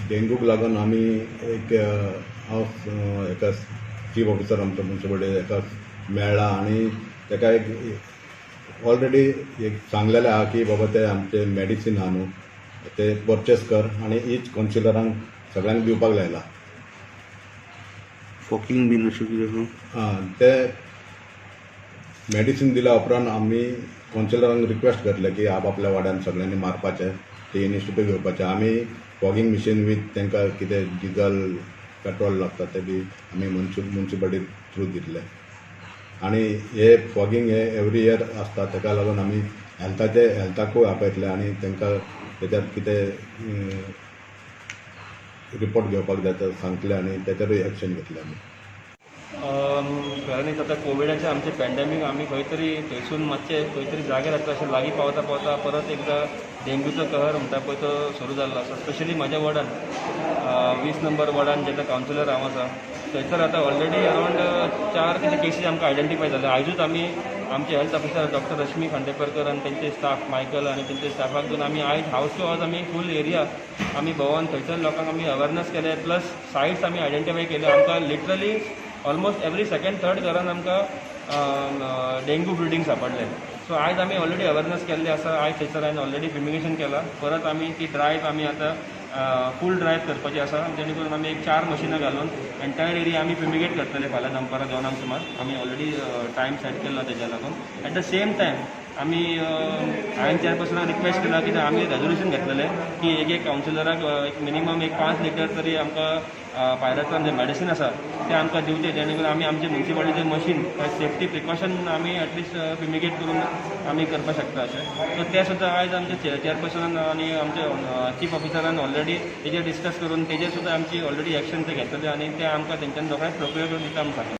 डेंगूक लागून आमी एक हांव एका चीफ ऑफिसर आमचो मुन्सिपालिटी एका मेळ्ळा आनी ताका एक ऑलरेडी एक सांगलेलें आहा की बाबा ते आमचे मेडिसीन आहा न्हू ते परचेस कर आनी ईच कावन्सिलरांक सगळ्यांक दिवपाक लायला. फॉगिंग बीन अशें कितें? आं, ते मेडिसीन दिल्या उपरांत आमी कावन्सिलरांक रिक्वेस्ट करले की आप आपल्या वाड्यान सगळ्यांनी मारपाचें, ते इनिशिएटीव घेवपाचें. आमी फॉगिंग मशीन वीथ तांकां कितें डिजल पेट्रोल लागता ते बी आमी मुन्सिपालिटी थ्रू दितले. आनी हे फॉगिंग हे एवरी इयर आसता, ताका लागून आमी हेल्थाचे हेल्थाकूय आपयतले आनी तांकां तेच्यार कितें रिपोर्ट घेवपाक जाय ते सांगतले आनी तेचेरूय एक्शन घेतले आमी. खऱ्यांनीच आतां कोविडाचे आमचे पॅन्डेमीक आमी खंय तरी थंयसून मातशे खंय तरी जागे जाता अशें लागीं पावता पावता परत एकदां डेंग्यूचो कहर म्हणटा पळय तो सुरू जाल्लो आसा. स्पेशली म्हाज्या वॉर्डान, 20 नंबर वॉर्डान जे आतां कावन्सिलर हांव आसा, थंयसर आतां ऑलरेडी अरावंड चार कितें केसीस आमकां आयडेंटिफाय जाले. आयजूच आमी आमचे हेल्थ ऑफिसर डॉक्टर रश्मी खांडेपरकर आनी तेंचे स्टाफ मायकल आनी तेंचे स्टाफाक घेवन आमी आयज हावस टू हावस आमी फूल एरिया आमी भोंवन थंयसर लोकांक आमी अवेरनस केले, प्लस सायट्स आमी आयडेंटिफाय केले. आमकां literally almost every second third घरान आमकां डेंग्यू ब्रिडींग सांपडले. सो आयज आमी ऑलरेडी अवेरनस केल्ले आसा. आयज थंयसर हांवें ऑलरेडी फ्युमिगेशन केलां. परत आमी ती ड्रायव्ह आमी आतां फूल ड्रायव्ह करपाची आसा, जेणे करून आमी एक चार मशिनां घालून एंटायर एरिया आमी फ्युमिगेट करतले फाल्यां दनपारां 2 सुमार. आमी ऑलरेडी टायम सेट केल्लो तेज्या लागून. एट the same time आमी हांवें चेअरपर्सनाक रिक्वेस्ट केला की आमी रेजोल्युशन घेतलेलें की एक एक कावन्सिलराक एक मिनिमम एक 5 लिटर तरी आमकां पायरेथ्रम जें मेडिसीन आसा तें आमकां दिवचें, जेणे करून आमी आमचे मुन्सिपालिटीचें मशीन सेफ्टी प्रिकॉशन आमी एटलिस्ट फ्युमिगेट करून आमी करपाक शकता अशें. सो तें सुद्दां आयज आमच्या चेअरपर्सनान आनी आमच्या चीफ ऑफिसरान ऑलरेडी तेजेर डिस्कस करून तेजेर सुद्दां आमची ऑलरेडी एक्शन ते घेतले आनी ते आमकां तेंच्यानी रोखडेच प्रोक्युअर करून दिता म्हूण सांगलें.